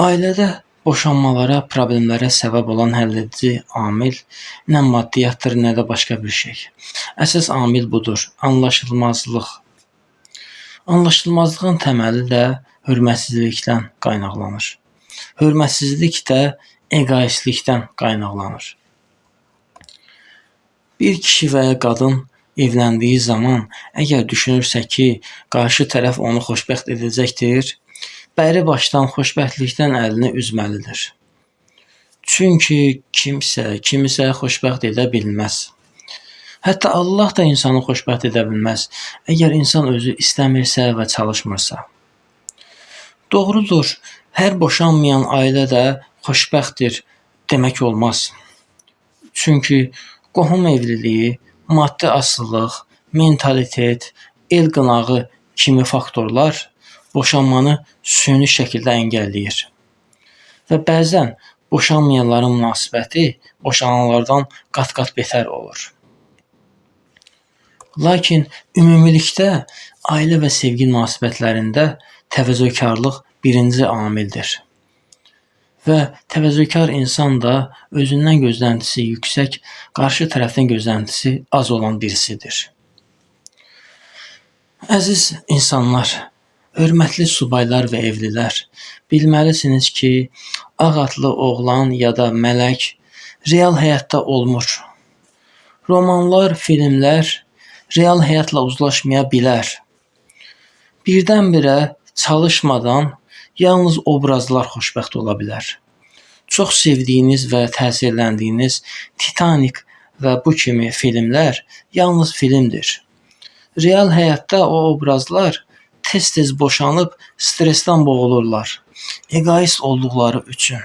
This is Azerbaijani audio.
Ailədə boşanmalara, problemlərə səbəb olan həlledici amil nə maddiyyatdır, nə də başqa bir şey. Əsas amil budur: anlaşılmazlıq. Anlaşılmazlığın təməli də hörmətsizlikdən qaynaqlanır. Hörmətsizlik də eqoistlikdən qaynaqlanır. Bir kişi və ya qadın evləndiyi zaman əgər düşünürsə ki, qarşı tərəf onu xoşbəxt edəcəkdir, bəri başdan xoşbəxtlikdən əlini üzməlidir. Çünki kimsə kimisə xoşbəxt edə bilməz. Hətta Allah da insanı xoşbəxt edə bilməz, əgər insan özü istəmirsə və çalışmırsa. Doğrudur, hər boşanmayan ailə də xoşbəxtdir demək olmaz. Çünki qohum evliliyi, maddi asılılıq, mentalitet, el qınağı kimi faktorlar boşanmanı süni şəkildə əngəlləyir. Və bəzən boşanmayanların münasibəti boşananlardan qat-qat betər olur. Lakin ümumilikdə ailə və sevgi münasibətlərində təvazökarlıq birinci amildir. Və təvazökar insan da özündən gözləntisi yüksək, qarşı tərəfdən gözləntisi az olan birisidir. Əziz insanlar, hörmətli subaylar və evlilər, bilməlisiniz ki, ağ atlı oğlan ya da mələk real həyatda olmur. Romanlar, filmlər real həyatla uzlaşmaya bilər. Birdən-birə çalışmadan yalnız obrazlar xoşbəxt ola bilər. Çox sevdiyiniz və təsirləndiyiniz Titanik və bu kimi filmlər yalnız filmdir. Real həyatda o obrazlar tez-tez boşanıb stressdən boğulurlar. Eqoist olduqları üçün.